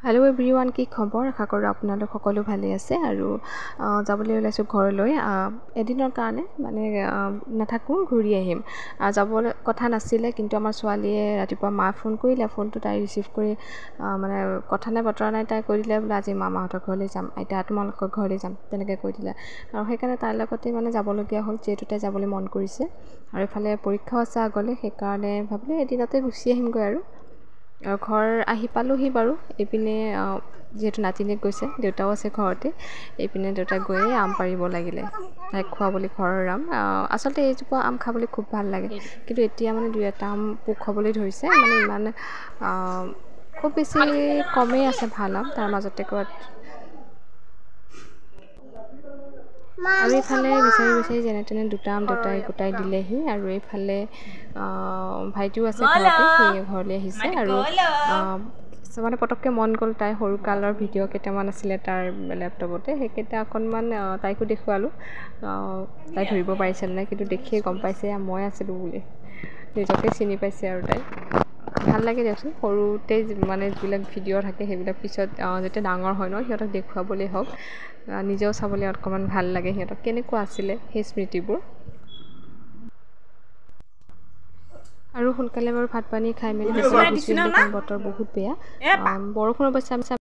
Hello' everyone, কি খবৰ? আশা কৰোঁ আপোনালোক সকলো ভালে আছে। আৰু যাবলৈ ওলাইছোঁ ঘৰলৈ এদিনৰ কাৰণে, মানে নাথাকোঁ, ঘূৰি আহিম। যাবলৈ কথা নাছিলে, কিন্তু আমাৰ ছোৱালীয়ে ৰাতিপুৱা মা ফোন কৰিলে, ফোনটো তাই ৰিচিভ কৰি মানে কথা নাই বতৰা নাই, তাই কৈ দিলে বোলে আজি মামাহঁতৰ ঘৰলৈ যাম, আইতা তোমালোকৰ ঘৰলৈ যাম, তেনেকৈ কৈ দিলে। আৰু সেইকাৰণে তাইৰ লগতে মানে যাবলগীয়া হ'ল, যিহেতু তাই যাবলৈ মন কৰিছে। আৰু এইফালে পৰীক্ষাও আছে আগলৈ, সেইকাৰণে ভাবিলোঁ এদিনতে গুচি আহিমগৈ। আৰু ঘৰ আহি পালোহি বাৰু। এইপিনে যিহেতু নাতিনীয়েক গৈছে, দেউতাও আছে ঘৰতে। এইপিনে দেউতাই গৈয়ে আম পাৰিব লাগিলে তাইক খুৱাবলৈ ঘৰৰ আম। আচলতে এইজোপা আম খাবলৈ খুব ভাল লাগে, কিন্তু এতিয়া মানে দুই এটা আম পোক হ'বলৈ ধৰিছে। মানে ইমান খুব বেছি কমেই আছে ভাল আম, তাৰ মাজতে ক'ৰবাত। আৰু এইফালে বিচাৰি বিচাৰি যেনে তেনে দুটা আম দেউতাই গোটাই দিলেহি। আৰু এইফালে ভাইটিও আছে ঘৰতে, সি ঘৰলৈ আহিছে। আৰু মানে পটককৈ মন গ'ল, তাই সৰুকালৰ ভিডিঅ' কেইটামান আছিলে তাৰ লেপটপতে, সেইকেইটা অকণমান তাইকো দেখুৱালোঁ। তাই ধৰিব পাৰিছে নাই, কিন্তু দেখিয়ে গম পাইছে মই আছিলোঁ বুলি, নিজকে চিনি পাইছে। আৰু তাই ভাল লাগে দিয়কচোন, সৰুতে মানে যিবিলাক ভিডিঅ' থাকে সেইবিলাক পিছত যেতিয়া ডাঙৰ হয় ন, সিহঁতক দেখুৱাবলৈ হওক, নিজেও চাবলৈ অকণমান ভাল লাগে সিহঁতক কেনেকুৱা আছিলে সেই স্মৃতিবোৰ। আৰু সোনকালে বাৰু ভাত পানী খাই মেলি গুচি আহিলোঁ, কাৰণ বতৰ বহুত বেয়া, বৰষুণ অৱশ্যে।